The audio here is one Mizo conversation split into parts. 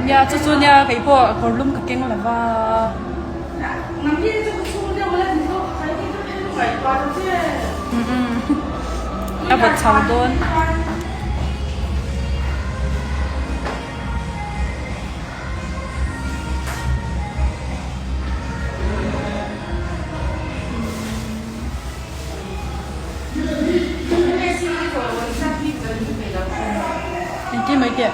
Nia chu chu nia kei pawh kawr lum ka keng lo va. A vawt chho dawn. Engtin mai teh?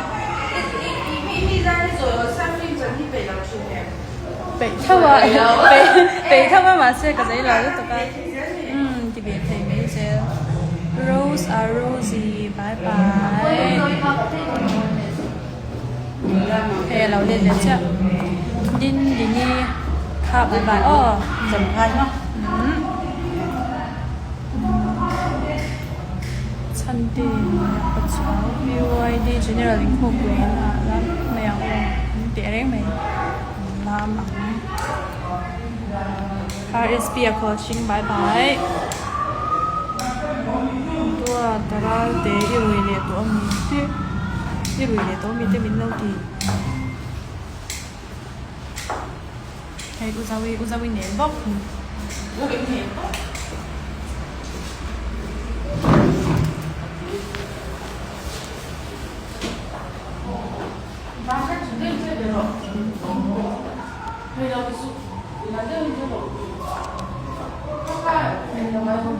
Peih tho a, peih tho a mahse ka zei lo lutuk a, umm ti ve thei mai zel. Rose a Rosie bye bye. Hei a lo let leh chiah. Din Dini kha bye bye aw. Umm. Chhante Pachuau BYD General Inkhawmpui in ah lam mai ang aw an teh reng mai lam ang RSP a khawl hring bai bai tua taral te i rui leh tawh ami te i rui leh tawh ami te min lo ti hei u zawi u zawi nen bawk.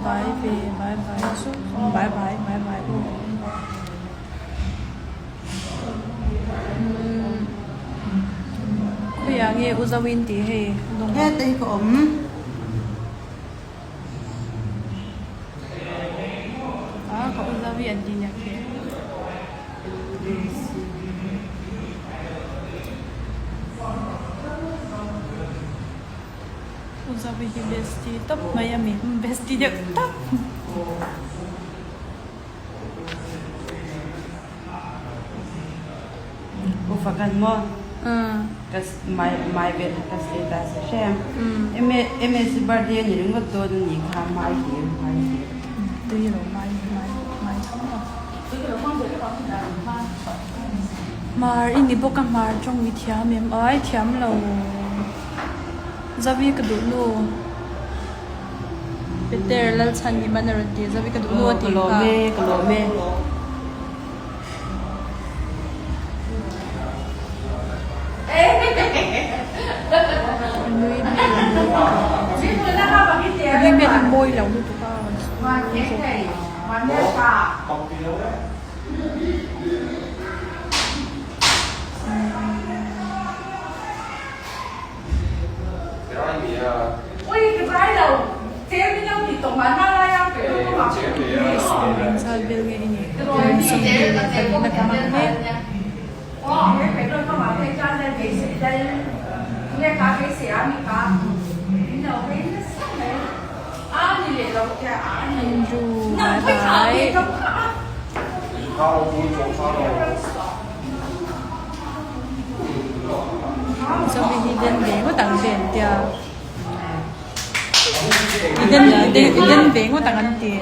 Bai ve bai bai chu bai bai bai bai aw umm khawiah nge u Zoin tih hei dawng He te hi ka awm. A ka u Zovi an tih nia khi. U Zovi hi bestie tawp mai a mi bestie deuh tawp. U Fakan maw? Ka mai mai vel ka status a hre a. MS birthday a ni ringawt dawn a nih kha mai hlir mai hlir. Tui lo mai mai mai tho a. Hmar i ni bawk a hmar tawng i thiam em ai thiam lo Zavi ka duh nu. Peter Lalchhan hi man a rawn ti Zavi ka duh nu a tih kha. Ka lawm e ka lawm e. Nui hmel nui hmel hi mawi lo lutuk a Miss kum engzat vel nge i nih kum 24 na ka hmang mek. Andrew bye bye. Zombie hi den ve ngawt ang te an tia. I den i den ve ngawt ang an ti.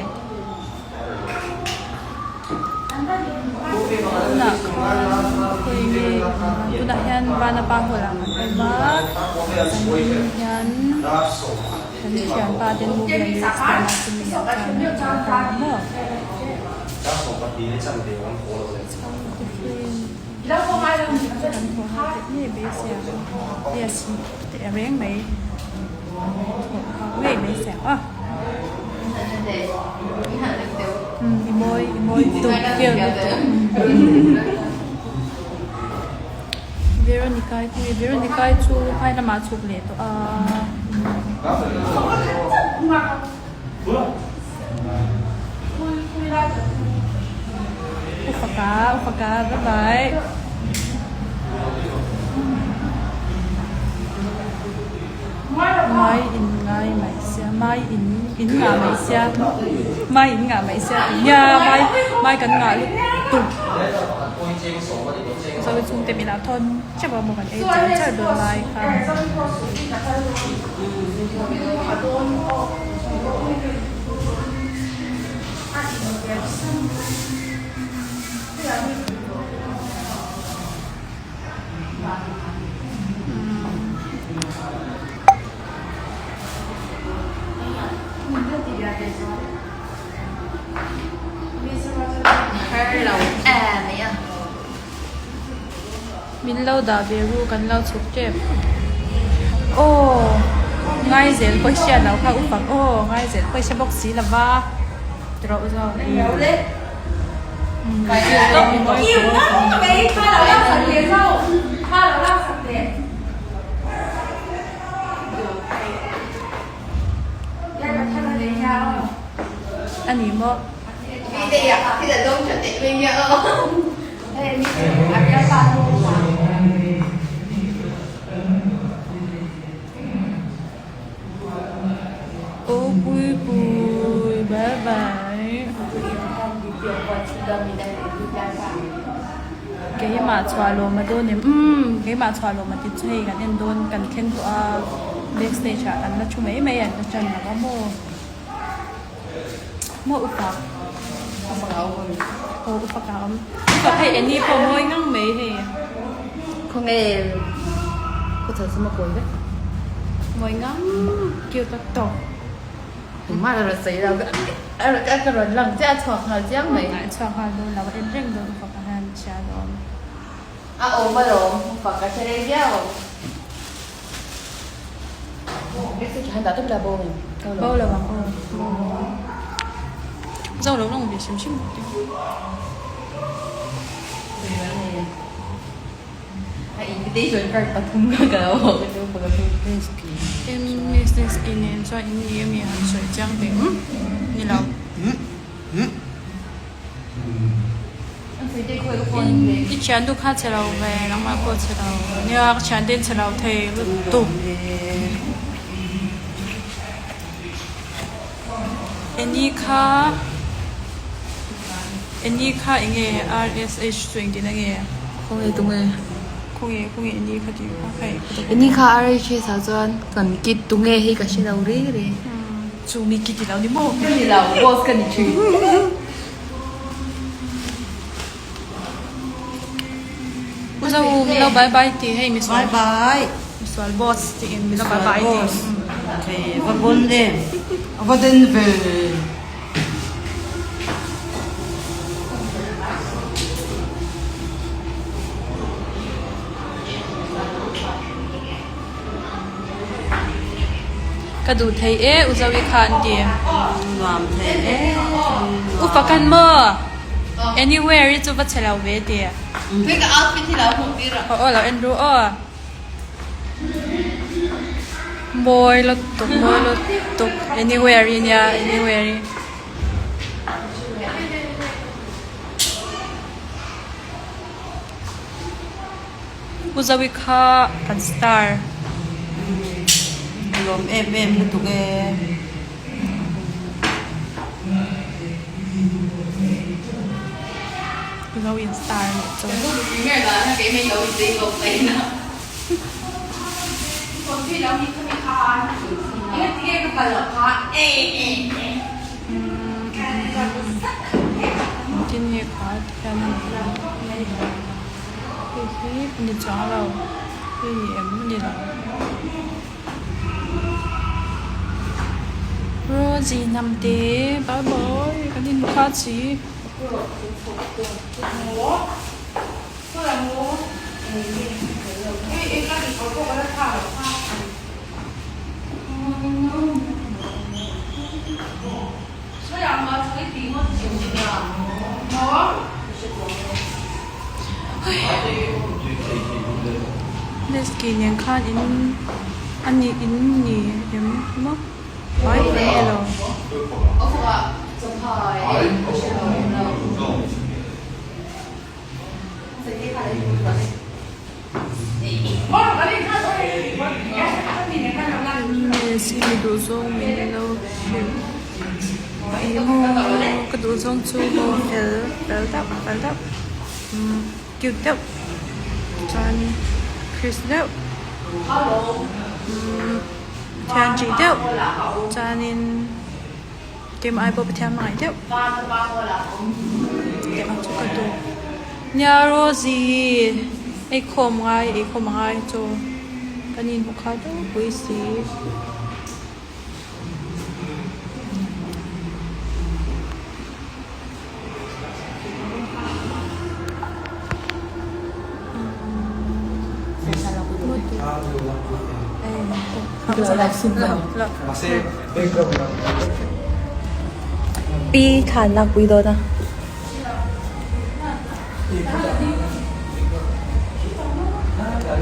Tunah khan khawi nge tunah hian Vanapa hall ah kan awm a chuan hian kan thianpa ten movie an release dawn a chumi ah chuan an kal a maw. Kan thawh har teh ngei beisei ang yes teh reng mai thawh har ngei beisei ang a. I mawi i mawi tuk vel lutuk Veronica hi khawnge Veronica hi chu phai lamah a chhuk leh tawh a. Ufaka ufaka bye bye. Mai in ngai mai sia mai in in ngah mai sia mai in ngah mai sia tih nia mai mai kan ngah lutuk sawi chhungte min ah thawn teuh a maw kan ei char char dawn lai kha. Min lo dah ve ru kan lo chhuk tep. Aw ngai zel pawh hriat loh kha upak aw ngai zel pawh hre bawk si lova tiraw u zawk. A ni maw? Aw pui pui bye bye. Keimah chhuah lawm a dawn em? Umm keimah chhuah lawm a ti chu hei kan en dawn kan thleng tawh a backstage ah kan la thu mai mai an la tan lo a maw maw upa aw upa ka awm upa hei eni pawh mawi ngang mai hei. Khawnge khaw chho sum a kawi vek. Mawi ngam cute a tawp. Engmah la rawn sawi lo ka ka rawn lang chiah a chhuak nghal chiang mai. A chhuak nghal dawn lo a en reng dawn fak a hian hria alawm. A awm alawm fak a hre rei viau ang. Bo lo ang aw bo lo ang. Zo lo lawng ve hrim hrim bawk te. MSSK nen chuan in ni ami han sawi chiang teh um ni lo. I thian nu kha che lo ve nangmah pawh che lo nia ka thian te in che lo thei lutuk. Eni kha Eni kha enge RSH chu engtin a nge? Khawnge tunge? Khawnge khawnge Eni kha tih kha hei Eni kha RHS ah chuan kan kid tunge hi ka hre lo reng reng. Chu mi kid i lo ni maw? Ka ni lo, boss ka ni thin. U Zo min lo bye bye tih hei misual Bye bye. Misual boss tih in min lo bye bye tih. Thei va bon em. A va den ve. Ka duh thei e U Zoe kha an ti. Nuam thei e. U Fakan maw? Anywhere i chu va chhe lo ve ti. Ka outfit hi lo hmuh tir a. Aw aw lo en ru aw. Mawi lutuk mawi lutuk anywhere i nia anywhere i. U Zoe kha kan star. Lawm em em lutuk e. Lo in star nih chuan. Engtin nge kha ti hian a ni hei hi ni chuang lo hei ni em ni lo. Rosie hnamte bye bye kan in kha chi. Desk nen khan in a ni in ni em maw vai kan ni lo. Mi duhzawng min lo hrilh emaw ka duhzawng chu maw fel fel deuh fel deuh cute deuh chuan chris deuh thian tih deuh chuanin keimah ai pawh Pathian hmangaih deuh tih ang chu ka duh nia Rosie eikhawm ngai eikhawm a ngai chu kan inhmu kha deuh pui si. Pi thlan lak pui dawn a.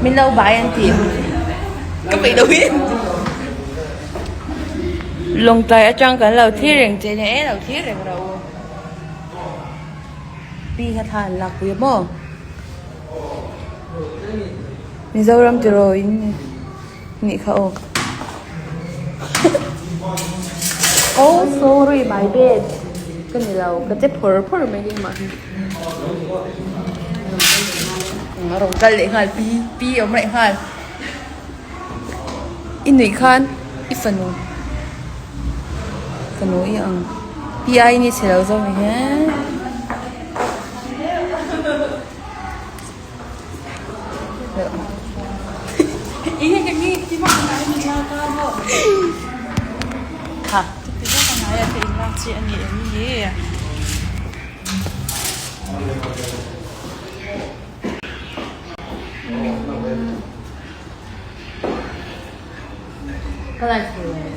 Min lo bai an ti. Ka peih lo hi. Lawngtlai atang kan lo thlir reng che nia e lo thlir reng rawh u. Pi kha thla an lak pui a maw? Mizoram tiraw in nih kha aw. Oh sorry my bad ka ni lo ka che phawr phawr mai keimah hi. A rawn kal leh nghal pi pi a awm leh nghal. I nuih khan i fanu fanu i ang pi ai ni chhe lo zawk ni hian. Kha. Ka like thei lo e.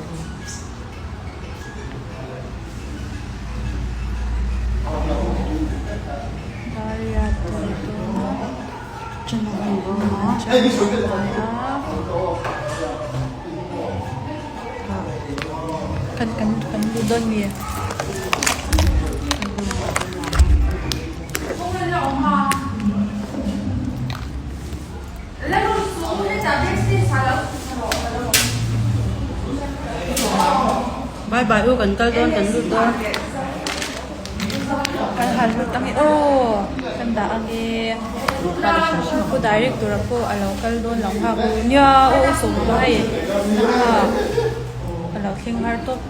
Kan kan kan lut dawn mi. Bye bye u kan kal dawn kan lut dawn. Kan han lut ang e aw kan dah ang e pu director a pawh a lo kal dawn lo nghak u nia aw u sawm pawh hei a lo thleng har tawp.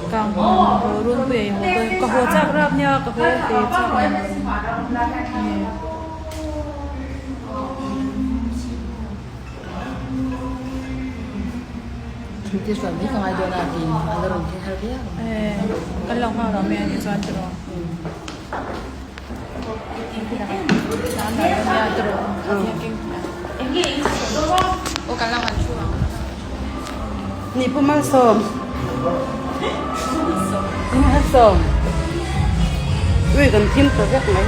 Kang haw runpui a inhaw dawn ka haw chak rap nia ka haw ve chak nia. Kan lo nghak lo mai a nih chuan tiraw. Ni Pu Malsawm. Pu Malsawm. Ui kan thim ta vek mai.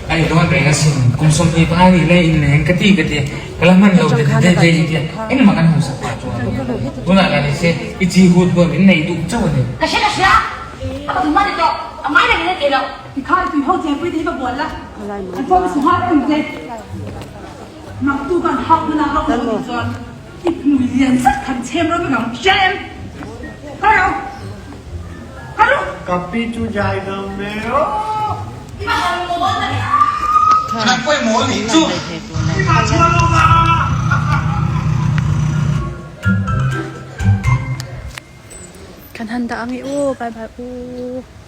Ai dawn reng asin kum 25 nih leh in leng ka ti ka ti ka la hman lo te te te ti engmah kan hmu sak pah chuan tunah lah ni se i chi hut pawh min nei duh chauh a ni. Ka hria ka hria a pathum mah ni tawh a mai reng in a ti lo. Ti kha i tui ho che pui te hi va bual la an phone su nghal em che nang tu kan hauh na nak ro lo ni chuan i hmui lian zet khan chhem ro vek ang hria em ka ro ka ro. Ka pi chu jai dam ve aw. Kan han dah ang e aw bye bye aw.